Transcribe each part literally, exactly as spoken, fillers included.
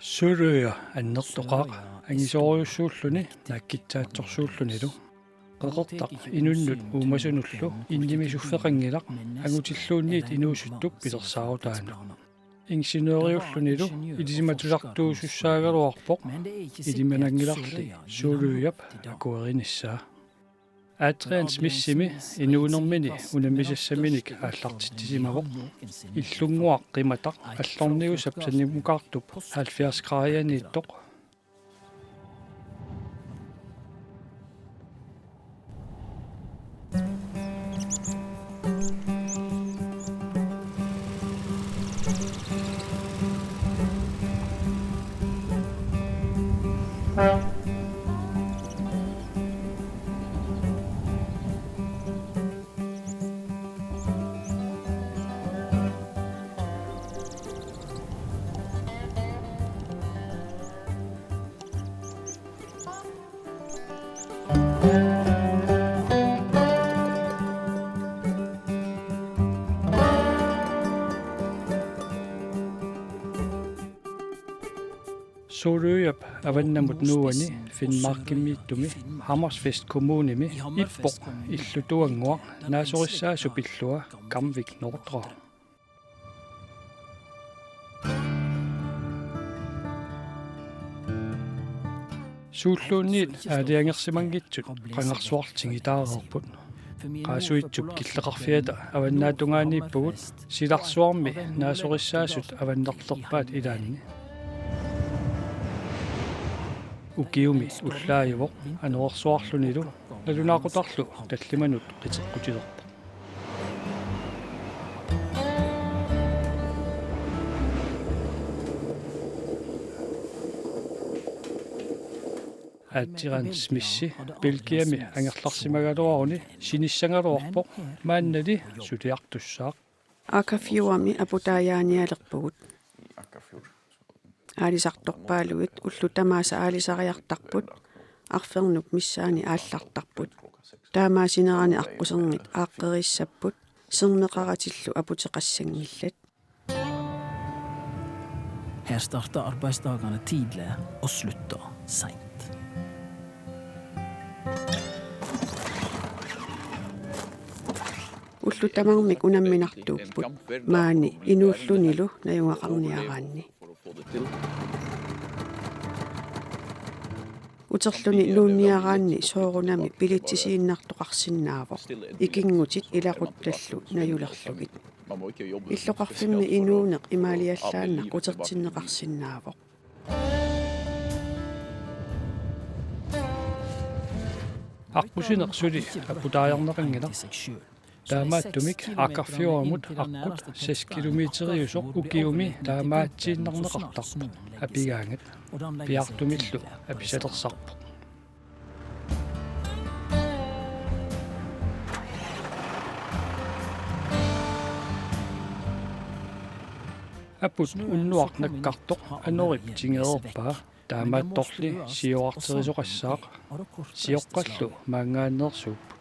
Sørøya annertoqaaq angisoorujussuulluni naakkitsaatsorsuullunilu. Qeqertaq inunnut uumasunullu innimisuffeqanngilaq, angutilluunniit inuusuttup pilersaarutaanut. Ingeniøriullunilu ilisimatusartuusussaagaluarpoq ilimananngilarli Sørøyap akuerinissaa. Adrian Smithimi inuunermini unammisassaminik aallartitsisimavoq. Illunnguaq qimataq allorniusap sanimukaartup halvfjerds graadianiittoq. Sørøyap avannamut nuuani Finnmarkimiittumi Hammerfest Kommunemi ippoq illutuannguaq naasorissaasup illua Gamvik Nordre. Suulluunniit aalajangersimanngitsut qangarsuarlu tigitaareerput. Qaasuitsup killeqarfiata avannaatungaaniippugut, silarsuarmi naasorissaasut avannerlerpaat ilaanni. Ukiumi ullaajuvoq anorersuarlunilu, nalunaaqutarlu tallimanut qiteqqutilerpoq. Adrian Smithi Belgiami angerlarsimagaluaruni sinissagaluarpoq, maannali suliartussaaq. Akafjordimi aputaajaanialerpugut. Aalisartorpaaluit ullut tamaasa aalisariartarput, arfernup missaani aallartarput. Taamaasinerani aqquserngit aaqqeriissapput, sermeqaratillu aputeqassanngillat. Her starter arbejdsdagene tidligt og slutter sent. Ullut tamarmik unamminartuupput, maani inuullunilu najugaqarniaraanni. Uterluni nuunniaraanni soorunami bilitsisiinnartoqarsinnaavoq, ikinngutit ilaquttallu najulerlugit. Illoqarfimmi inuuneq imaaliallaannaq utertinneqarsinnaavoq. Aqqusineq suli aputaajarneqanngilaq. Taamaattumik Akafjordimut aqqut seks kilometeriusoq ukiumi taamaatsiinnarneqartarpoq, apigaangat. Piaartumillu apisalersarpoq. Aput unnuaq nakkartoq anorip tingereerpaa, taamaattorli siuarterisoqassaaq. Sioqqallu maanngaanneersuupput.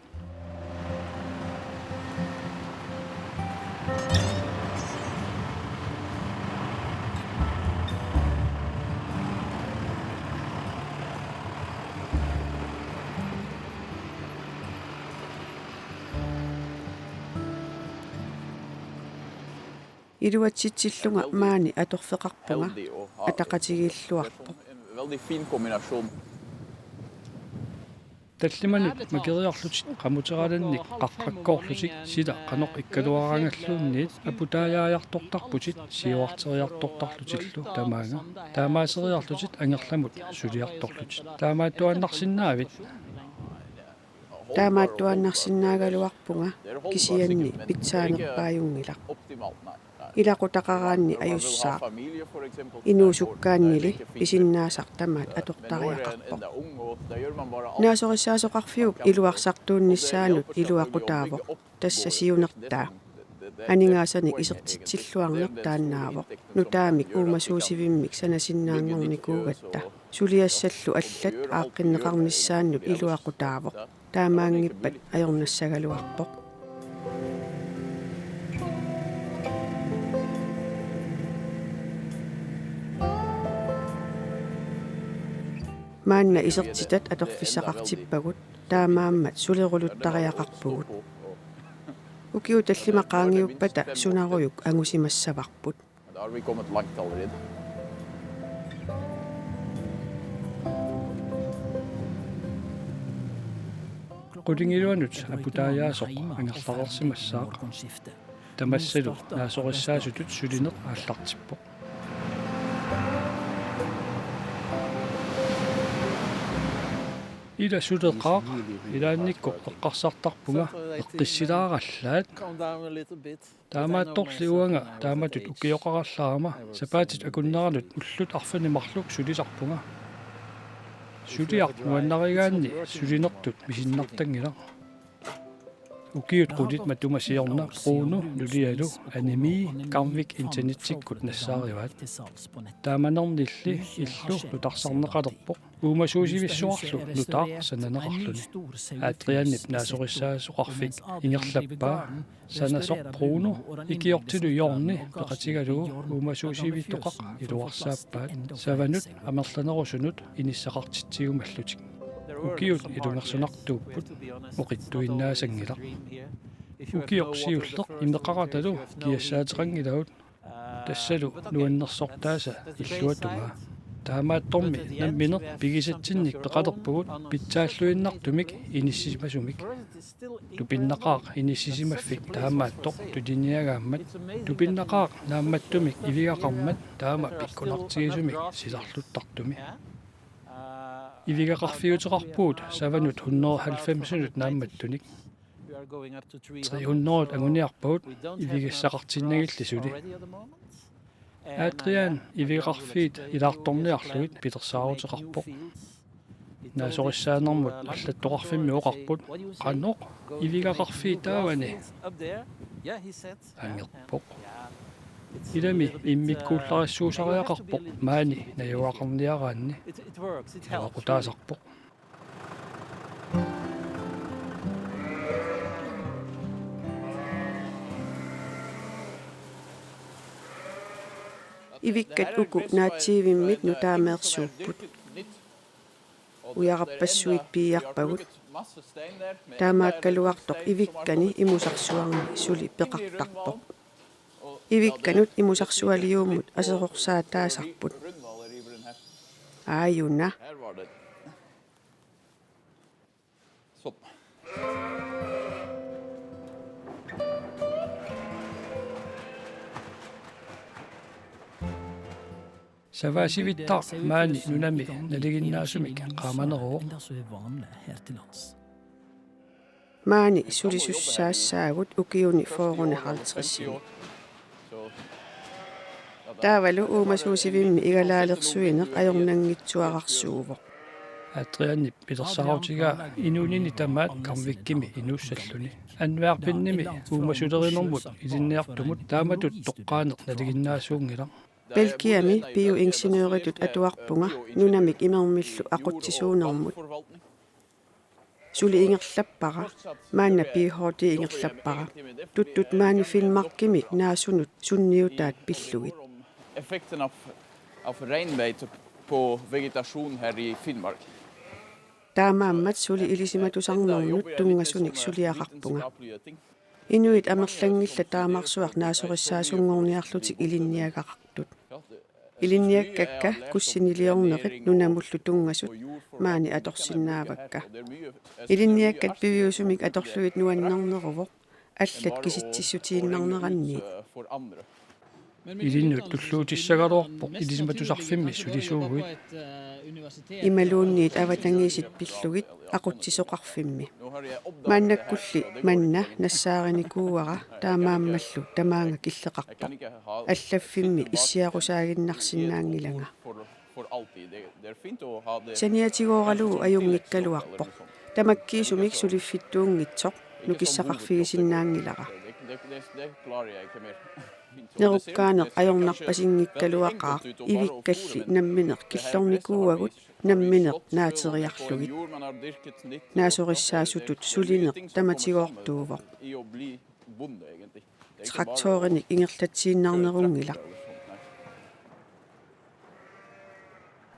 Iluatsitsillunga maani atorfeqarpunga, ataqatigiilluarpoq. Tallimanut makeriarlutit qamuteralannik qaqqakkoorlutik, sila qanoq ikkaluaraangalluunniit aputaajaajartortarputit siuarteriartortarlutillu tamaanga. Taamaaseriarlutit angerlamut suliartorlutit. Taamaattuaannarsinnaavit? Taamaattuaannarsinnaagaluarpunga, kisianni pitsaanerpaajunngilaq. Ilaqutaqaraanni ajussaaq. Inuusukkaannili pisinnaasaq tamaat atortariaqarpoq. Naasorissaasoqarfiup iluarsartuunnissaanut iluaqutaavoq, tassa siunertaa. Aningaasanik isertitsilluarneq taannaavoq. Nutaamik uumasuusivimmik sanasinnaanngornikuugatta. Suliassallu allat aaqqinneqarnissaannut iluaqutaavoq. Taamaanngippat ajornassagaluarpoq. Maanna isertitat atorfissaqartippagut, taamaammat suleruluttariaqarpugut. Ukiut tallimat qaangiuppata sunarujuk angusimassavarput. Qulingiluanut aputaajaasoq angerlareersimassaaq. Tamassalu naasorissaasutut sulineq aallartippoq. Ila suleqaaq, ilaannikkut eqqarsartarpunga eqqissilaarallaat. Taamaattorli uanga taamatut ukioqarallarama sapaatit akunneranut ullut arfineq-marluk sulisarpunga. Suliaq nuannarigaanni sulinertut misinnartanngilaq. Ukiut qulit matuma siorna Bruno nulialu Annemie Gamvik internettikkut nassaarivaat. Taamanermilli illu nutarsarneqalerpoq. Uumasuusivissuarlu nutaaq sananeqarluni. Adrianip naasorissaasoqarfik ingerlappaa. Sanasoq Bruno ikiortilu Jorni peqatigalugu uumasuusivittoqaq iluarsaappaat savanut amerlanerusunut inissaqartitsiumallutik. Ukiut ilungersunartuupput, oqitsuinnaasanngilaq. Ukioq siulleq imeqaratalu kiassaateqanngilagut, tassalu nuannersortaasa illuatungaa. Taamaattormi nammineq pigisatsinnik peqalerpugut pitsaalluinnartumik inissisimasumik. Tupinnaqaaq inissisimaffik taamaattoq tuniniagaammat. Tupinnaqaaq naammattumik ivigaqarmat taama pikkunartigisumik silarluttartumi. Ivigaqarfiuteqarpugut savanut hundrede halvfemsinut naammattunik. Tre hundrede anguniarpagut ivigassaqartinnagilli suli. Adrian ivigaqarfiit ilaartorniarlugit pilersaaruteqarpoq. Naasorissaanermut allattoqarfimmi oqarput: "Qanoq ivigaqarfiit taavani?" Angerpoq. Ilami immikkuullarissuusariaqarpoq maani najugaqarniaraanni. Avaqutaasarpoq. Ivikkat uku naatsiivimmit nutaameersuupput. Ujararpassuit piiarpagut. Taamaakkaluartoq ivikkani imusarsuarmi suli peqartarpoq. Ivikkanut imusarsualiummut aserorsaataasarput. Aajuna. Savaasivittaaq maani nunami nalinginnaasumik qaamaneruvoq. Maani sulisussaassaagut ukiuni fyrreni halvtredsini. Taavalu uumasuusivimmi igalaalersuineq ajornanngitsuararsuuvoq. Adrianip pilersaarutigaa inuunini tamaat Gamvikimi inuussalluni. Anniarfinnimi uumasulerinermut ilinniartumut taamatut toqqaaneq nalinginnaasuunngilaq. Belgiami bioingeniøritut atuarpunga nunamik imermillu aqutsisuunermut. Suli ingerlappara, maanna P H D ingerlappara. Tuttut maani Finnmarkimi naasunut sunniutaat pillugit. Effekten af, af regnvægt på vegetation her i Finnmark. Taamaammat suli ilisimatusarnernut tunngasunik suliaqarpunga. Inuit amerlanngillat taamarsuaq naasorissaasunngorniarlutik ilinniagaqartut. Ilinniakkakka kussiniliornerit nunamullu tunngasut maani atorsinnaavakka. Ilinniakkat piviusumik atorlugit nuannerneruvoq allat kisitsissutiinnarneranniit. Ilinnut tulluutissagaluarpoq ilisimatusarfimmi sulisuuguit. Imaluunniit avatangiisit pillugit aqutsisoqarfimmi. Maannakkulli manna nassaarinikuuara taamaammallu tamaanga killeqarpoq. Allaffimmi issiarusaaginnarsinnaanngilanga. Saniatigooralugu ajunngikkaluarpoq. Tamakkiisumik suliffittuunngitsoq nukissaqarfigisinnaanngilara. Nerukkaaneq ajornarpasinngikkaluaqaaq ivikkalli nammineq killornikuuagut nammineq naateriarlugit. Naasorissaasutut sulineq tamatigoortuuvoq. Traktorinik ingerlatsiinnarnerunngilaq.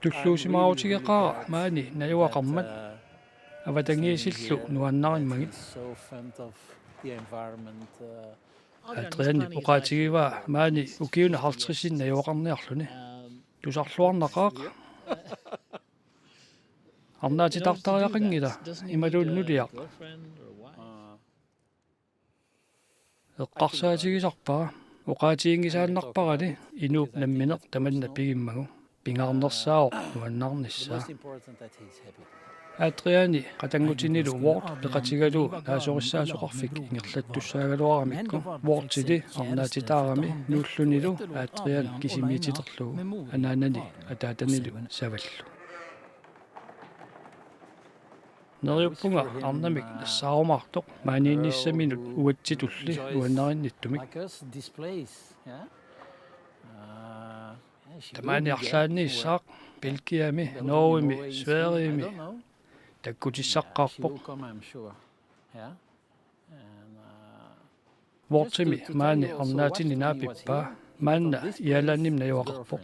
Tulluusimaarutigeqaara maani najugaqarmat, avatangiisillu nuannarimmagit. Adrianip oqaatigivaa maani ukiuni halvtredsit najugaqarniarluni. Tusarluarnaqaaq. Arnaatitaartariaqanngilaq, imaluunniit nuliaq. Eqqarsaatigisarpara, oqaatiginngisaannarparali inuup nammineq tamanna pigimmagu. Pingaarnersaavoq nuannaarnissaa. Adriani qatanngutinilu Ward peqatigalugu naasorissaasoqarfik ingerlattussaagaluaramikku, Wardili arnaatitaarami nuullunilu Adrian kisimiitilerlugu, anaanani ataatanilu Savallu. Neriuppunga arnamik nassaarumaartoq maaniinnissaminut uatsitulli nuannarinnittumik. Tamaani arlaanniissaaq Belgiami, Norgemi, Sverigemi. Takkutissaqqaarpoq. Wardimi maani arnaatini naapippaa, maanna Irlandimi najugaqarpoq.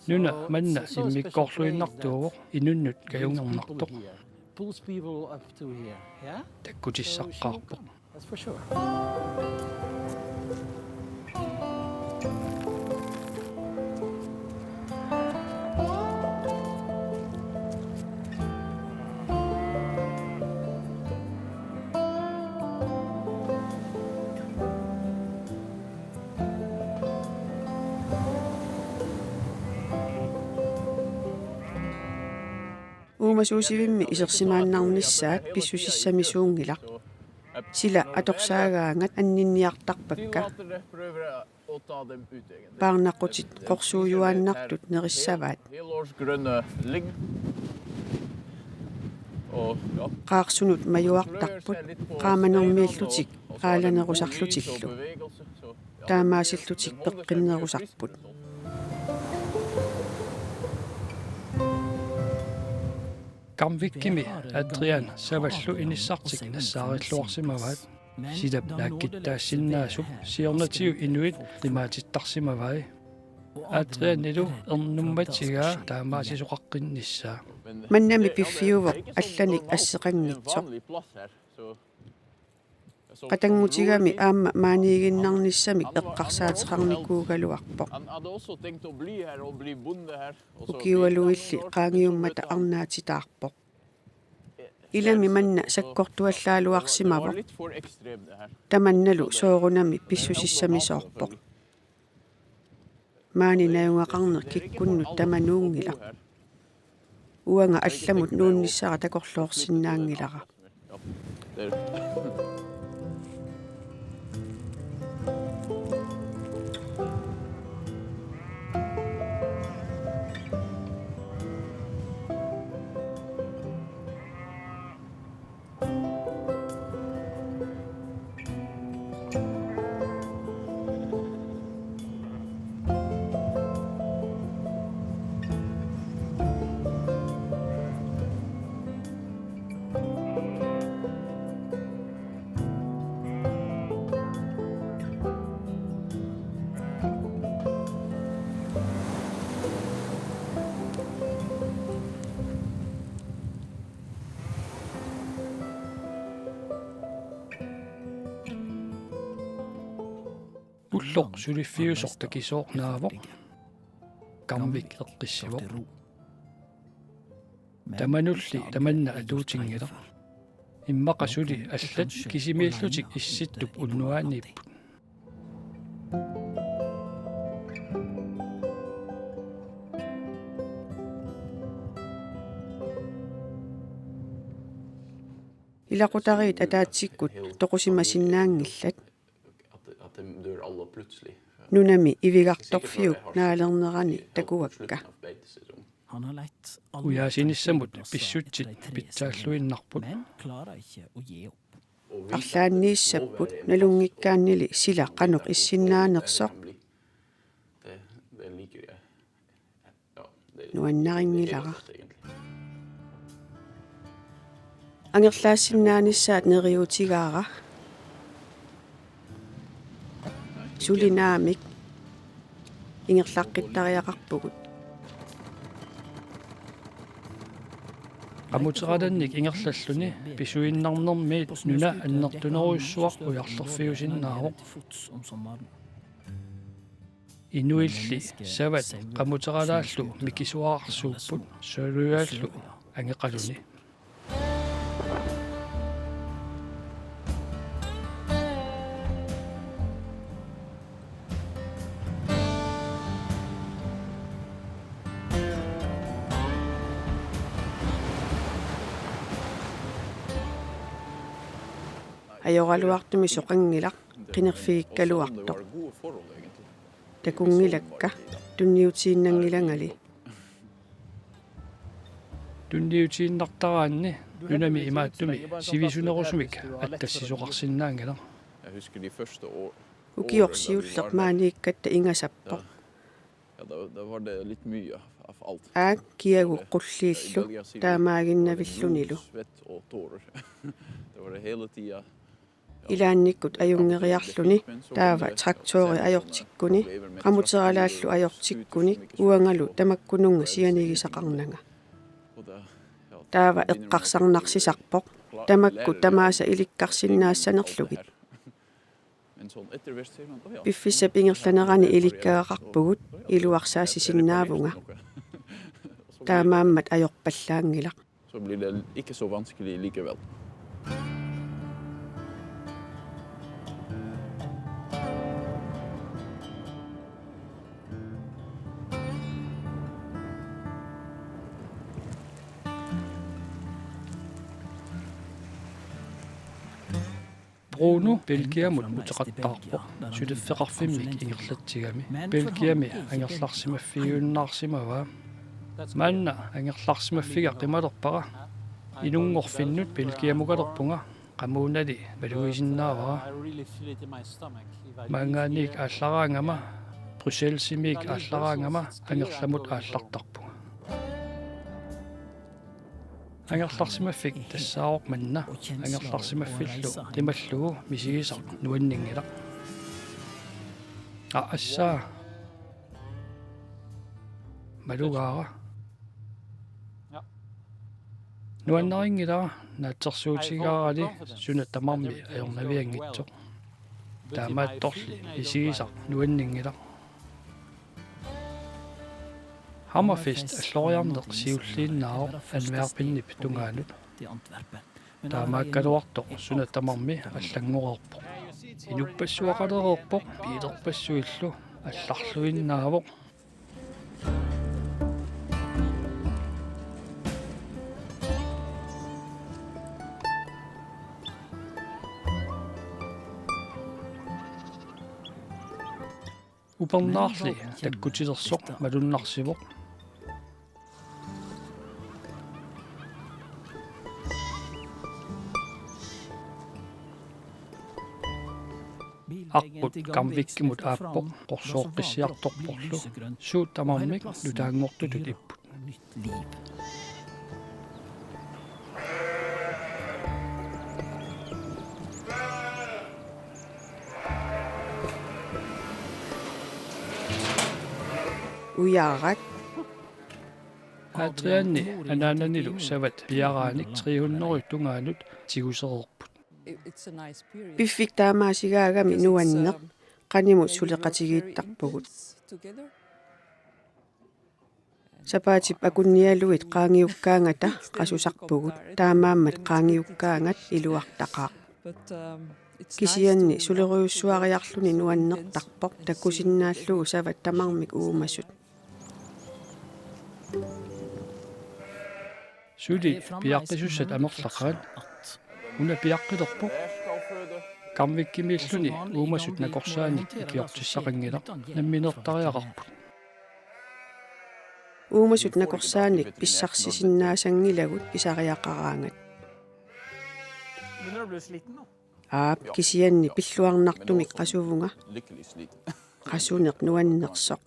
Nuna manna immikkoorluinnartuuvoq, inunnut kajungernartoq. Takkutissaqqaarpoq. Uumasuusivimmi isersimaannarnissaat pissusissamisuunngilaq. Sila atorsaagaangat anninniartarpakka. Paarnaqutit qorsuujuaannartut nerissavaat. Qaarsunut majuartarput, qaamanermiillutik qaalanerusarlutillu. Taamaasillutik peqqinnerusarput. Gamvikimi Adrian Savallu inissartik nassaarilluarsimavaat. Silap naakkittaassinnaasup siornatigut inuit qimaatittarsimavai. Adrianilu ernummatigaa taamaasisoqaqqinnissaa. Mannami piffiuvoq allanik asseqanngitsoq. Qatanngutigami aamma maaniiginnarnissamik eqqarsaateqarnikuugaluarpoq. Ukiualuilli qaangiummata arnaatitaarpoq. Ilami manna sakkortuallaaluarsimavoq. Tamannalu soorunami pissusissamisoorpoq. Maani najugaqarneq kikkunnut tamanuunngilaq. Uanga allamut nuunnissara takorloorsinnaanngilara. Ulloq suliffiusoq takisooq naavoq. Gamvik eqqissivoq. Tamanulli tamanna atuutinngilaq. Immaqa suli allat kisimiillutik Issittup unnuaaniipput. Ilaqutariit ataatsikkut toqusimasinnaanngillat. Nunami ivigartorfiup naalernerani takuakka. Ujaasinissamut pissutsit pitsaalluinnarput. Arlaanniissapput, nalunngikkaannili sila qanoq issinnaanersoq. Nuannarinngilara. Angerlaassinnaanissaat neriuutigaara. Suli naamik. Ingerlaqqittariaqarpugut. Qamuteralannik ingerlalluni pisuinnarnermiit nuna annertunerujussuaq ujarlerfiusinnaavoq. Inuilli savat qamuteralaallu mikisuararsuupput, soorlullu angeqaluni. Ajoraluartumik soqanngilaq, qinerfigikkaluartoq. Takunngilakka, tunniutiinnanngilangali. Tunniutiinnartaraanni nunami imaattumi sivisunerusumik attassisoqarsinnaanngilaq. Ukioq siulleq maaniikkatta ingasappoq. Aak kiagu qulliillu taamaaginnavillunilu. Ilaannikkut ajunngeriarluni, taava traktori ajortikkuni, qamuteralaallu ajortikkuni, uangalu tamakkununnga sianigisaqarnanga. Taava eqqarsarnarsisarpoq, tamakku tamaasa ilikkarsinnaassanerlugit. Piffissap ingerlanerani ilikkagaqarpugut, iluarsaassisinnaavunga. Taamaammat ajorpallaanngilaq. Så blir det ikke så vanskelig likevel. Bruno Belgiamut uteqattaarpoq, suliffeqarfimmik ingerlatsigami. Belgiami angerlarsimaffigiunnaarsimavaa. Maanna angerlarsimaffiga qimalerpara. Inunngorfinnut Belgiamukalerpunga, qamuunali malugisinnaavara. Maanngaanniit aallaraangama, Bruxellesimiit aallaraangama angerlamut aallartarpunga. Angerlarsimaffik tassaavoq manna angerlarsimaffillu qimallugu misigisaq nuanninngilaq. Aa, assaa. Malugaara. Nuannarinngilara, naatsorsuutigaarali suna tamarmi ajornavianngitsoq. Taamaattorli misigisaq nuanninngilaq. Hammerfest alloriarneq siulliinnaavoq Antwerpenip tungaanut. Taamaakkaluartoq suna tamarmi allanngoreerpoq. Inuppassuaqalereerpoq, biilerpassuillu allarluinnaavoq. Upernaarli takkutilersoq malunnarsivoq. Aqqut Gamvikimut aappoq, qorsooqqissiartorporlu. Suut tamarmik nutaanngortutut ipput. Ujarak. Adriani anaananilu savat piaraanik tre hundrede tungaanut tigusereerput. Piffik taamaasigaagami nuanneq, qanimut suleqatigiittarpugut. Sapaatip akunnialuit qaangiukkaangata qasusarpugut, taamaammat qaangiukkaangat iluartaqaaq. Kisianni sulerujussuariarluni nuannertarpoq takusinnaallugu savat tamarmik uumasut. Suli piaqqisussat amerlaqaat. Una piaqqilerpoq. Gamvikimiilluni uumasut nakorsaanik ikiortissaqanngilaq, nammineertariaqarput. Uumasut nakorsaanik pissarsisinnaasanngilakka pisariaqaraangat. Aap, kisianni pilluarnartumik qasuvunga. Qasuneq nuannersoq.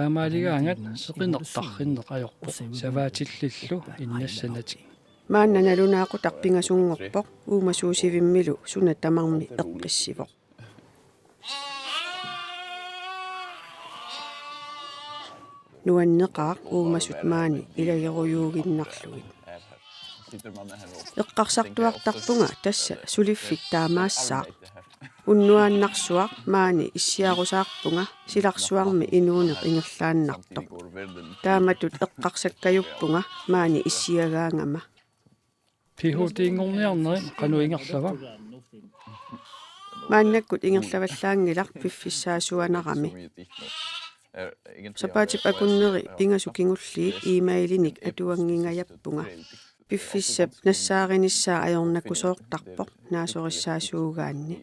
Taamaaligaangat seqineq tarrinneq ajorpoq savaatillillu innassanatik. Maanna nalunaaqutaq pingasunngorpoq uumasuusivimmilu suna tamarmi eqqissivoq. Nuanneqaaq uumasut maani ilagerujuuginnarlugit. Eqqarsartuartarpunga tassa suliffik taamaassaaq. Unnuaannarsuaq maani issiarusaarpunga silarsuarmi inuuneq ingerlaannartoq. Taamatut eqqarsakkajuppunga maani issiagaangama. P H D-nngorniarnerit qanoq ingerlava? Maannakkut ingerlavallaanngilaq piffissaasuanarami. Sapaatip akunneri pingasut kingulliit e-mailinik atuanngingajappunga. Piffissap nassaarinissaa ajornakusoortarpoq naasorissaasuugaanni.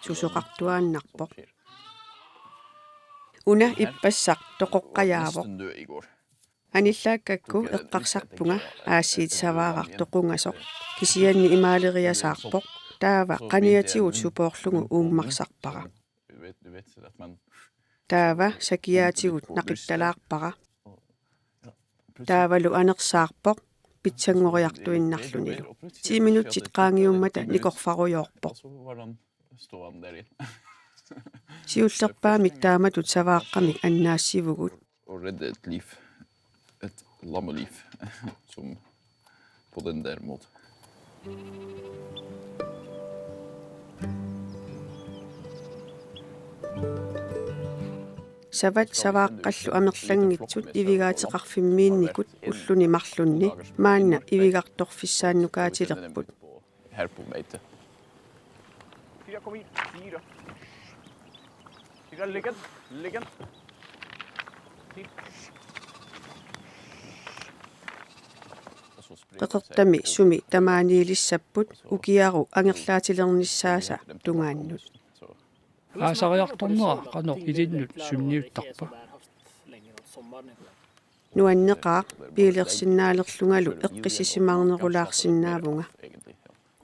Susoqartuaannarpoq. Una ippassaq toqoqqajaavoq. Anillaakkakku eqqarsarpunga aasiit savaaraq toqungasoq, kisianni imaaleriasaarpoq, taava qaniatigut supoorlugu uummarsarpara. Taava sakiaatigut naqittalaarpara. Taavalu anersaarpoq pitsanngoriartuinnarlunilu. Ti minutsit qaangiummata nikorfarujoorpoq. Siullerpaamik taamatut savaaqqamik annaassivugut. Og redde et liv. Et lammeliv. Som på den der måten. Savat savaaqqallu amerlanngitsut ivigaateqarfimmiinnikut ulluni marlunni maanna ivigartorfissaannukaatilerput. Her på Meite. Kira, kom hit. Kira. Kira, ligg igjen. Ligg igjen. Hit. Qeqertami sumi tamaaniilissapput ukiaru angerlaatilernissaasa tungaannut. Aasariartornera qanoq ilinnut sunniuttarpa? Nuanneqaaq biilersinnaalerlungalu eqqissisimaarnerulaarsinnaavunga.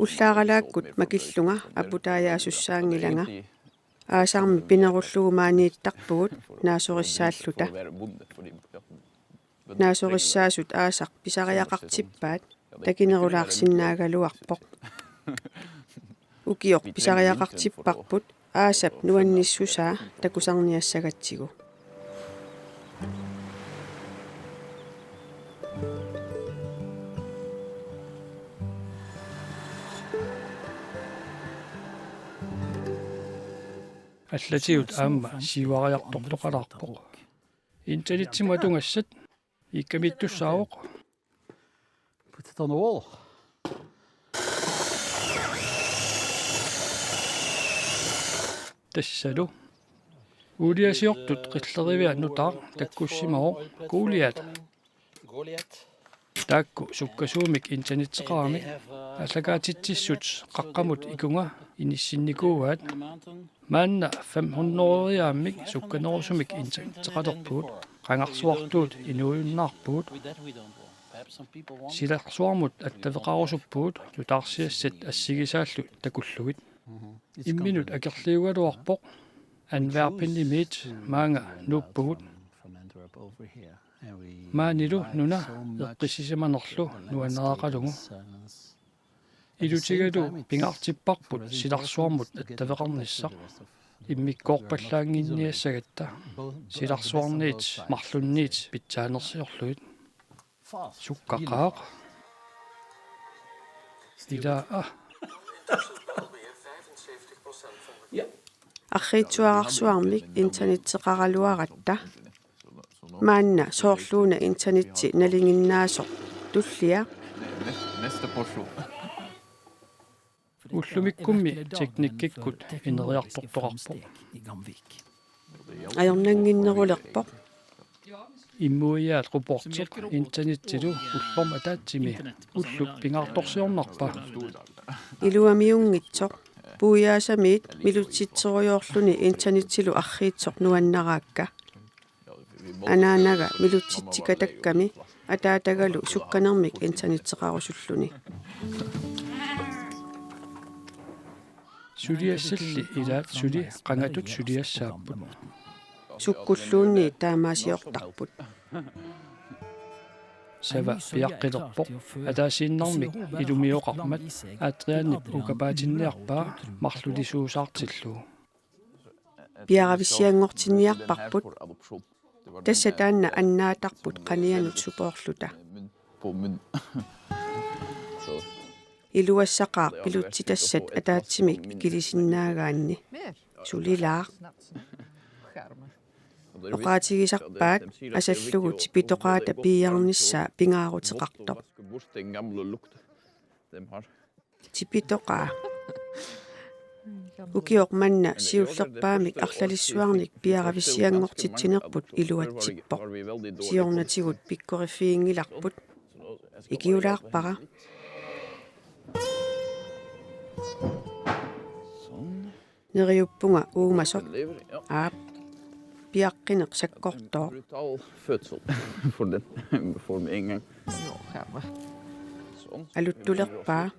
Ullaaralaakkut makillunga aputaajaassussaanngilanga. Aasarmi pinerullugu maaniittarpugut naasorissaalluta. Naasorissaasut aasaq pisariaqartippaat takinerulaarsinnaagaluarpoq. Ukioq pisariaqartipparput aasap nuannissusaa takusarniassagatsigu. Allatigut aamma siuariartortoqalaarpoq. Internetsimut atugassat iikkamittussaavoq. Put it on the wall. Tassalu. Uuliasiortut qillerivia nutaaq takkussimavoq Goliat. Taakku sukkasuumik internetseqaramik aallakaatitsissut qaqqamut ikunga inissinnikuuaat. Maanna fem hundrede-iaammik sukkanerusumik internetseqalerpugut, qangarsuartuut inuujunnaarpugut. Silarsuarmut attaveqarusuppugut nutaarsiassat assigisaallu takullugit. Imminut akerliugaluarpoq, Antwerpenimiit maanga nuuppugut. Maanilu nuna eqqissisimanerlu nuannareqalugu. Ilutigalu pingaartipparput silarsuarmut attaveqarnissaq. Immikkoorpallaannginniassagatta silarsuarniit marlunniit pitsaanersiorlugit. Sukkaqaaq. Ilaa. Arriitsuararsuarmik internetseqaraluaratta. Maanna soorluuna internetsi nalinginnaasoq tullia. Næste portion. Ullumikkummi teknikkikkut ineriartortoqarpoq. Ajornannginnerulerpoq. Immuiaat Robertip internetsilu ullormi ataatsimi ullup pingaartorsiornarpa? Iluamiunngitsoq. Puiaasamiit milutsitserujoorluni internetsilu arriitsoq nuannaraakka. Anaanaga milutsitsikatakkami ataatagalu sukkanermik internetseqarusulluni. Suliassalli ilaat suli qangatut suliassaapput. Sukkulluunniit taamaasiortarput. Sava piaqqilerpoq. Ataasiinnarmik ilumioqarmat Adrianip ukapaatinniarpaa marlulisuusaartillugu. Piaravissianngortinniarparput. Tassa taanna annaatarput qanianut supoorluta. Iluassaqaaq pilutsitassat ataatsimik ikilisinnaagaanni. Sulilaaq. Oqaatigisarpaat asallugu tipitoqaata piiarnissaa pingaaruteqartoq. Tipitoqaa. Ukioq manna siullerpaamik arlalissuarnik piaravissianngortitsinerput iluatsippoq. Siornatigut pikkoriffiginngilarput. Ikiulaarpara. Neriuppunga uumasoq. Aap. Piaqqineq sakkortooq. Brutal fødsel for den, for med en gang. Aluttulerpaa.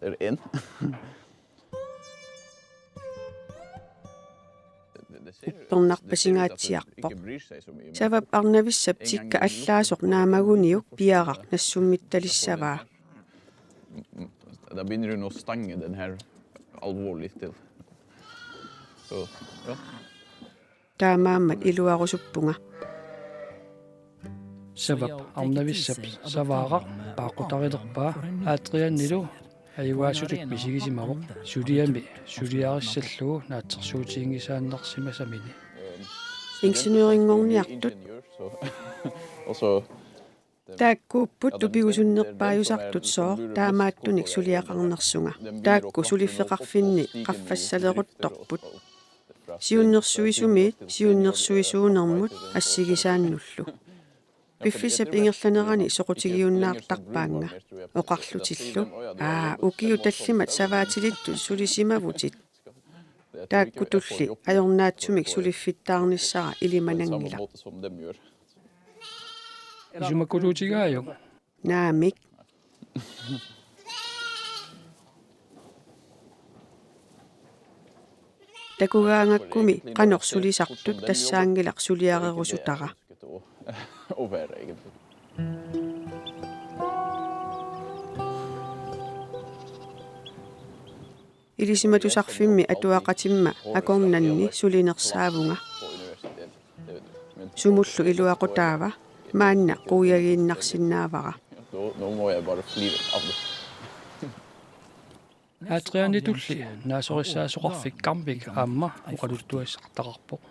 Der er en. Uppernarpasingaatsiarpoq. Savap arnavissap tikka allaasoq naamaguniuk piaraq nassummittalissavaa. Der begynner hun å stenge den her alvorlig til. Så, ja. Taamaammat iluarusuppunga. Savap arnavissap savaaraq paaqqutarilerpaa Adrianilu ajugaasutut misigisimavoq suliami suliarissallugu naatsorsuutiginngisaannarsimasamini. Ingeniørinngorniartut. Og så Taakkuupput tupigusunnerpaajusartut sooq taamaattunik suliaqarnersunga. Taakku suliffeqarfinni qaffassaleruttorput. Siunnersuisumiit siunnersuisuunermut assigisaannullu. Piffissap ingerlanerani soqutigiunnaartarpaannga oqarlutillu: Aa, ukiut tallimat savaatilittut sulisimavutit. Taakkutulli ajornaatsumik suliffittaarnissara ilimananngilaq. Isumakuluutigaajung. Naamik. Takugaangakkumi qanoq sulisartut tassaanngilaq suliarerusutara. Ilisimatusarfimmi atuaqatimma akornanni sulinersaavunga. Sumullu iluaqutaava maanna quiagiinnarsinnaavara. Nå, nå må jeg bare fly av det. Adrianitulli naasorissaasoqarfik Gamvik aamma oqaluttuassartaqarpoq.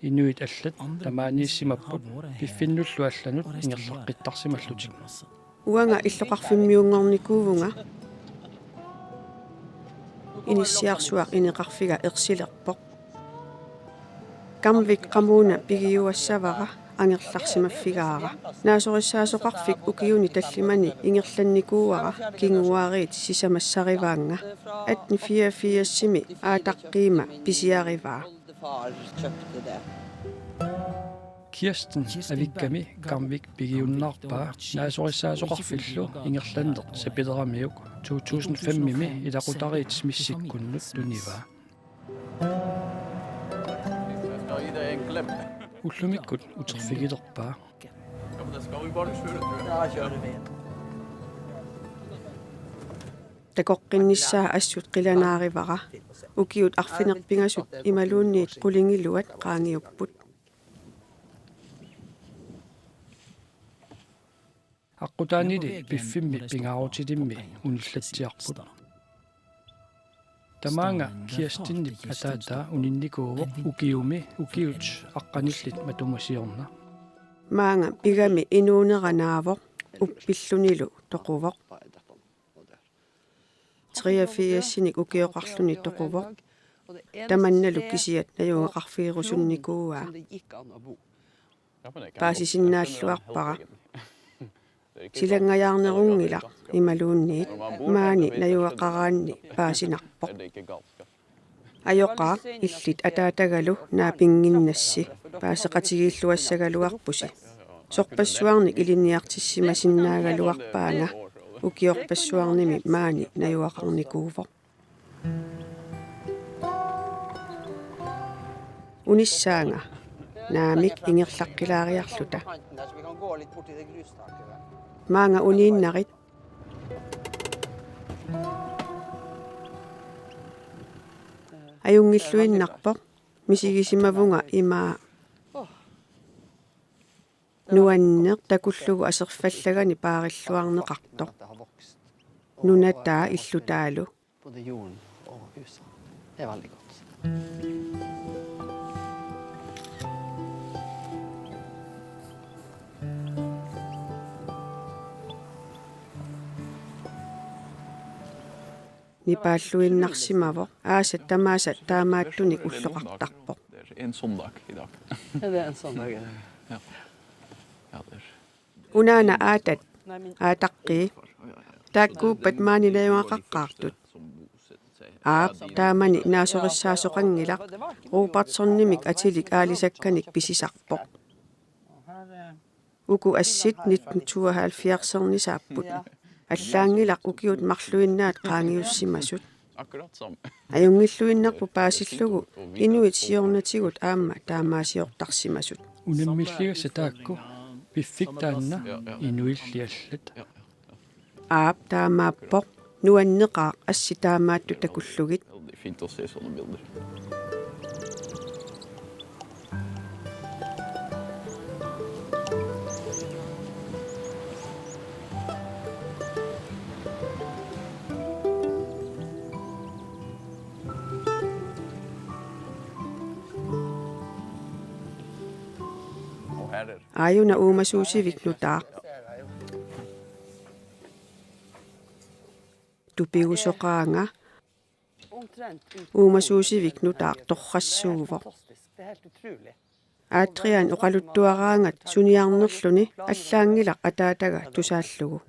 Inuit allat tamaaniissimapput piffinnullu allanut ingerlaqqittarsimallutik. Uanga illoqarfimmiunngornikuuvunga. Inissiarsuaq ineqarfiga ersilerpoq. Gamvik qamuuna pigiuassavara angerlarsimaffigaara. Naasorissaasoqarfik ukiuni tallimani ingerlannikuuara kinguaariit sisamassarivaannga. Atten fireogfirsimi aataqqiima pisiarivaa. Kirsten Avikkami Gamvik pigiunnaarpaa naasorissaasoqarfillu ingerlanneq sapileramiuk to tusind femimi ilaqutariit missikkunnut tunivaa. Ullumikkut uterfigilerpaa. Takoqqinnissaa assut qilanaarivara. Ukiut arfineq-pingasut imaluunniit qulingiluat qaangiupput. Aqqutaanili piffimmi pingaarutilimmi unillatsiarput. Tamaanga Kirstenip ataataa uninnikuuvoq ukiumi ukiut aqqanillit matuma siorna. Maanga pigami inuunera naavoq uppillunilu toquvoq. Treogfirsinik ukioqarluni toquvoq. Tamannalu kisiat najugaqarfigerusunnikuuaa. Paasisinnaalluarpara. Silanngajaarnerunngilaq imaluunniit maani najugaqaraanni paasinarpoq. Ajoqaaq illit ataatagalu naapinnginnassi paaseqatigiilluassagaluarpusi. Sorpassuarnik ilinniartissimasinnaagaluarpaanga ukiorpassuarnimi maani najugaqarnikuuvoq. Unissaanga naamik ingerlaqqilaariarluta. Maanga uniinnarit. Ajunngilluinnarpoq, misigisimavunga imaa. Nuanneq takullugu aserfallagani paarilluarneqartoq. Nunataa illutaalu. Både jorden og huset. Det er veldig godt. Nipaalluinnarsimavoq, aasat tamaasa taamaattunik ulloqartarpoq. Det er en sånn dag i dag. Ja, det er en sånn dag i dag. Ja. Ja, det er. Unaana aatat, aataqqii. Taakkuuppat maani najugaqaqqaartut. Aap, taamani naasorissaasoqanngilaq, Robertsonimik atilik aalisakkanik pisisarpoq. Uku assit nitten tooghalvfjerdsernissaapput. Allaanngilaq ukiut marluinnaat qaangiussimasut. Akkurat som. Ajunngilluinnarpoq paasillugu inuit siornatigut aamma taamaasiortarsimasut. Unammilligassat taakku piffissaq taanna inuilli allat. Aap, taamaappoq, nuanneqaaq assi taamaattut takullugit. Det er fint å se sånne bilder. Aajuna uumasuusivik nutaaq. Tupigusoqaanga. Uumasuusivik nutaaq torrassuuvoq. Adrian oqaluttuaraangat suniarnerluni allaanngilaq ataataga tusaallugu.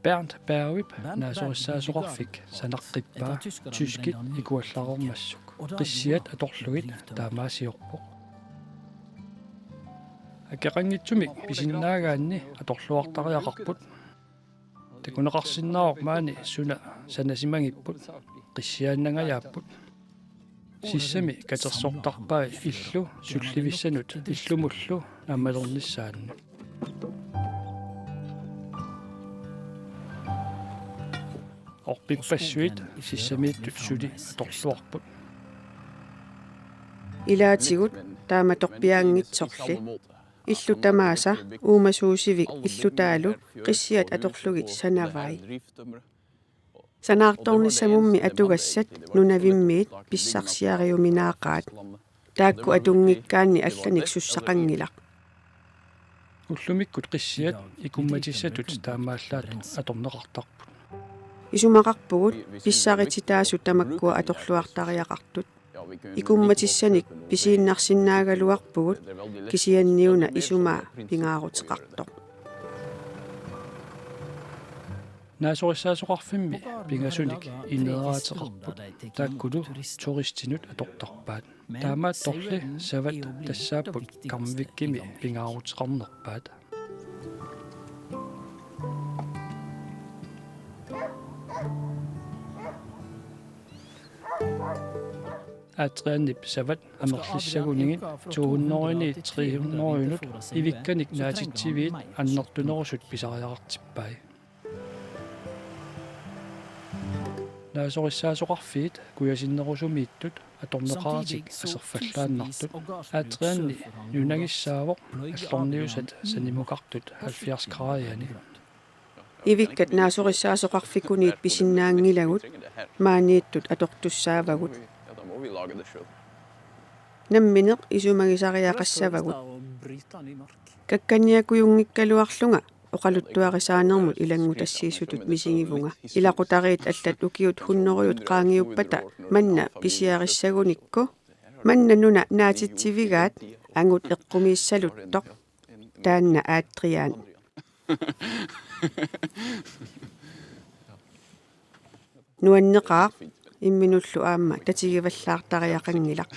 Bernd Bergip naasorissaasoqarfik sanaqqippaa tyskit ikuallareermassuk qissiat atorlugit taamaasiorpoq. Akeqanngitsumik pisinnaagaanni atorluartariaqarput. Takuneqarsinnaavoq maani suna sanasimagipput, qissiaannangajaapput. Sissami katersortarpai illu sullivissanut illumullu naammalernissaannut. Orpippassuit sissamiittut suli atorluarput. Ilaatigut taamatorpiaanngitsorli. Illut tamaasa uumasuusivik illutaalu qissiat atorlugit sanavai. Sanaartornissamummi atugassat nunavimmiit pissarsiariuminaaqaat. Taakku atunngikkaanni allanik sussaqanngilaq. Ullumikkut qissiat ikummatissatut taamaallaat atorneqartarput. Isumaqarpugut pissarititaasut tamakkua atorluartariaqartut. Ikummatissanik pisiinnarsinnaagaluarpugut, kisianniuna isumaa pingaaruteqartoq. Naasorissaasoqarfimmi pingasunik ineeraateqarput, taakkulu turistinut atortarpaat. Taamaattorli savat tassaapput Gamvikimi pingaaruteqarnerpaat. Adrianip savat amerlissagunigit to hundrede-init tre hundrede-inut ivikkanik naatitsiviit annertunerusut pisariaqartippai. Naasorissaasoqarfiit kujasinnerusumiittut atorneqaratik aserfallaannartut Adrianni nunagissaavoq allorniusat sanimukartut halvfjerds graadiani. Ivikkat naasorissaasoqarfikuniit pisinnaanngilagut maaniittut atortussaavagut. Nammineq isumagisariaqassavagut. Kakkanniakujunngikkaluarlunga oqaluttuarisaanermut ilanngutassiissutut misigivunga. Ilaqutariit allat ukiut hunnorujut qaangiuppata manna pisiarissagunikku, manna nuna naatitsivigaat angut eqqumiissaluttoq. Taanna Adrian. Nuanneqaaq, imminullu aamma tatigivallaartariaqanngilaq.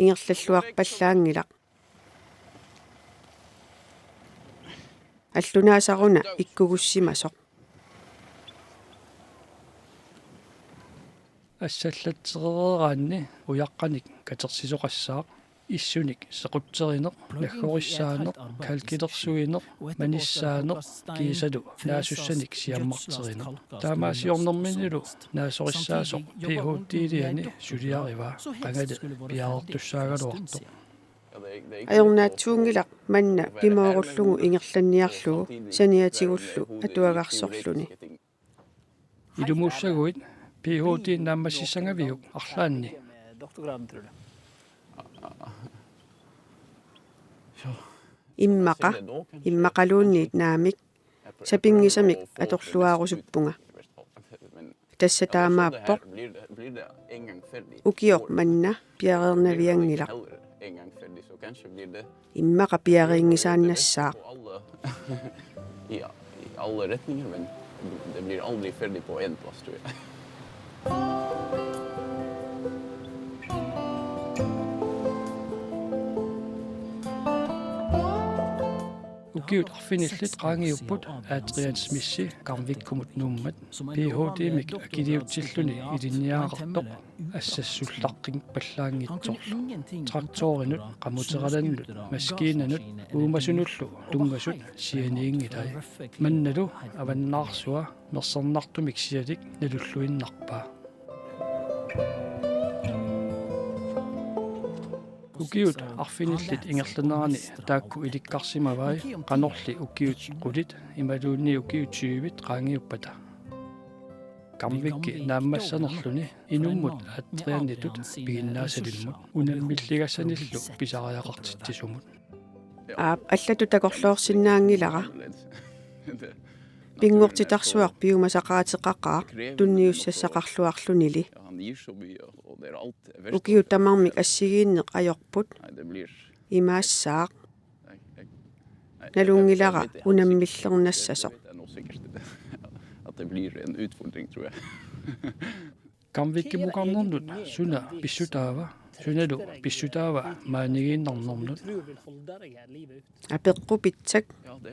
Ingerlalluarpallaanngilaq. Allunaasaruna ikkugussimasoq. Assallatsereeraanni ujaqqanik katersisoqassaaq, issunik sequtserineq, naggorissaaneq, kalkilersuineq, manissaaneq kiisalu naasussanik siammarterineq. Taamaasiornerminilu naasorissaasoq P H D-liani suliarivaa, qangali piareertussaagaluartoq. Ajornaatsuunngilaq manna pimoorullugu ingerlanniarlugu saniatigullu atuagarsorluni. Ilumoorsaguit P H D naammassissangaviuk arlaanni? Immaqa, immaqaluunniit naamik, sapinngisamik atorluarusuppunga. Tassa taamaappoq. Ukioq manna piareernavianngilaq. Immaqa piareerngisaannassaaq. Ukiut arfinillit qaangiupput Adrian Smissi Gamvikkumut Nuummat P H D-mik akiliutsilluni ilinniagaqartoq assassullaqqippallaanngitsorlu. Traktorinut, qamuteralannut, maskiinanut uumasunullu tunngasut sianiinngilai. Mannalu avannaarsua mersernartumik sialik nalulluinnarpaa. Ukiut arfinillit ingerlanerani taakku ilikkarsimavai qanorli ukiut qulit imaluunniit ukiut tyvit qaangiuppata. Gamvikki naammassanerluni inummut Adrianitut piginnaasalimmut unammilligassanillu pisariaqartitsisumut. Aap, allatut takorloorsinnaanngilara. Pinngortitarsuaq piumasaqaateqaqaaq tunniussassaqarluarlunili. Ukiut tamarmik assigiinneq ajorput. Imaassaaq. Nalunngilara unammillernassasoq. Gamvikkimukarnernut suna pissutaava? Sunalu pissutaava maaniiginnarnernut? Apeqqut pitsak,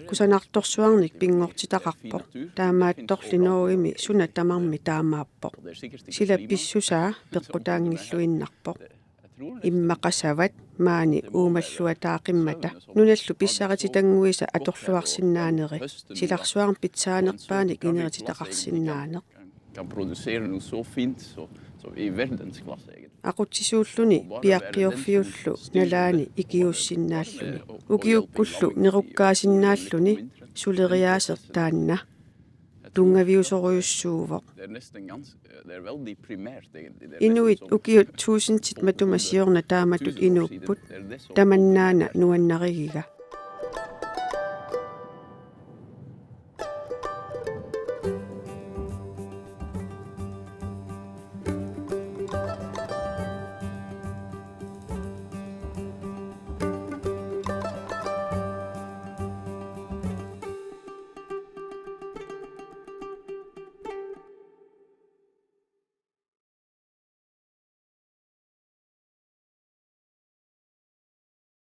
kusanartorsuarnik pinngortitaqarpoq. Taamaattorli Norgemi suna tamarmi taamaappoq. Sila pissusaa peqqutaanngilluinnarpoq. Immaqa savat maani uumalluataaqimmata nunallu pissarititannguisa atorluarsinnaaneri, silarsuarmi pitsaanerpaanik inerititaqarsinnaaneq. Kan producere noget så fint, så, så i verdensklasse, egentlig. Aqutsisuulluni piaqqiorfiullu nalaani ikiuussinnaalluni. Ukiukkullu nerukkaasinnaalluni suleriaaseq taanna tunngaviusorujussuuvoq. Det er næsten ganske, det er veldig primært, egentlig. Inuit ukiut tuusintit matuma siorna taamatut inuupput, tamannaana nuannarigiga.